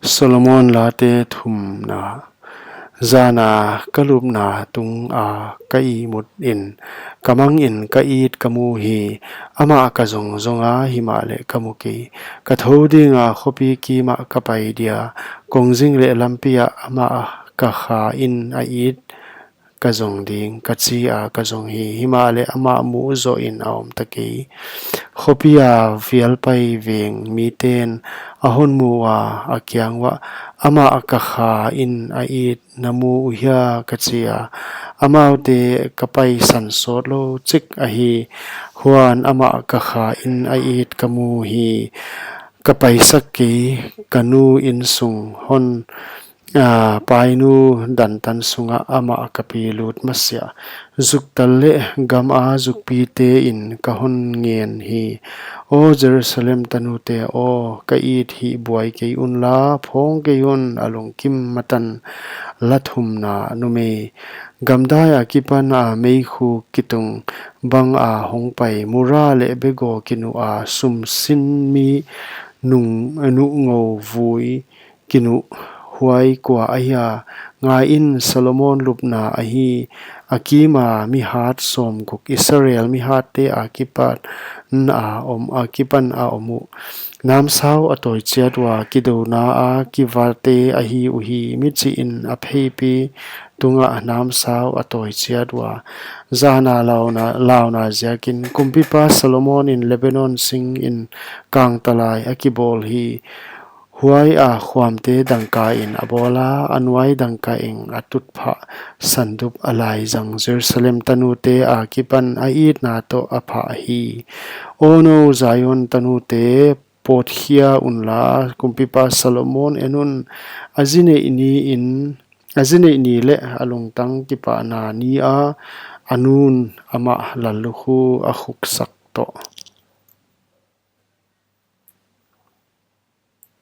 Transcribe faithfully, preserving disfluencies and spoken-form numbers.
Solomon Late thumna. Zana ka lupna tunga ka ihmut in, ka mang in ka it ka mu hi. Amah ka zongzong a, himahleh ka mu kei. Ka thou dinga khopi kimah ka pai dia, kongzing leh lampi ah amah ka kha in a it ka zong ding, ka chi a ka zong hi. Himahleh amah muh zoh in a om ta kei. Khopi a vialpai veng miten a hon mu a, a kiang uah, amah ka kha in a it na mu uhia, ka chi a. Amaute ka paisan sawt lou chik ahi. Huan amah ka kha in a it ka mu hi. Ka paisak kei, ka nu innsung hon, a, painu dantan sungah amah ka pi lut masiah. Zuktal leh gam a zukpite in ka hon ngen hi. Aw Jerusalem tanute aw, ka it hih buai kei unla, phawng kei un, a lungkim matan. La thumna. Numei. Gamdai akipan a meikhu kitung bang a hongpai, mura leh begaw kinuh a, sumsin mi nung, nuh ngou vui kinuh, huai kua ahia? Ngai in, Solomon lupna ahi. A kima mi hat sawmguk, Israel mi hatte akipan a om, akipan a om uh. Namsau a tawi chiat ua, kidouna a kivate ahi uhi, mi chih in a pheipi tungah namsau a tawi chiat ua. Zana launa, launa ziakin, kumpipa Solomon in Lebanon sing in kangtalai a kibawl hi. Huai a khuamte dangka in a bawl a, a nuai dangka in a tutphah sandup a laizang. Jerusalem tanute akipan a itna toh a phah hi. Aw nou Zion tanute, pawtkhia unla, kumpipa Solomon en un. A zi neih ni in, a zi neih ni leh a lungtang kipahna ni a, a nu'n amah lallukhu a khuksak toh.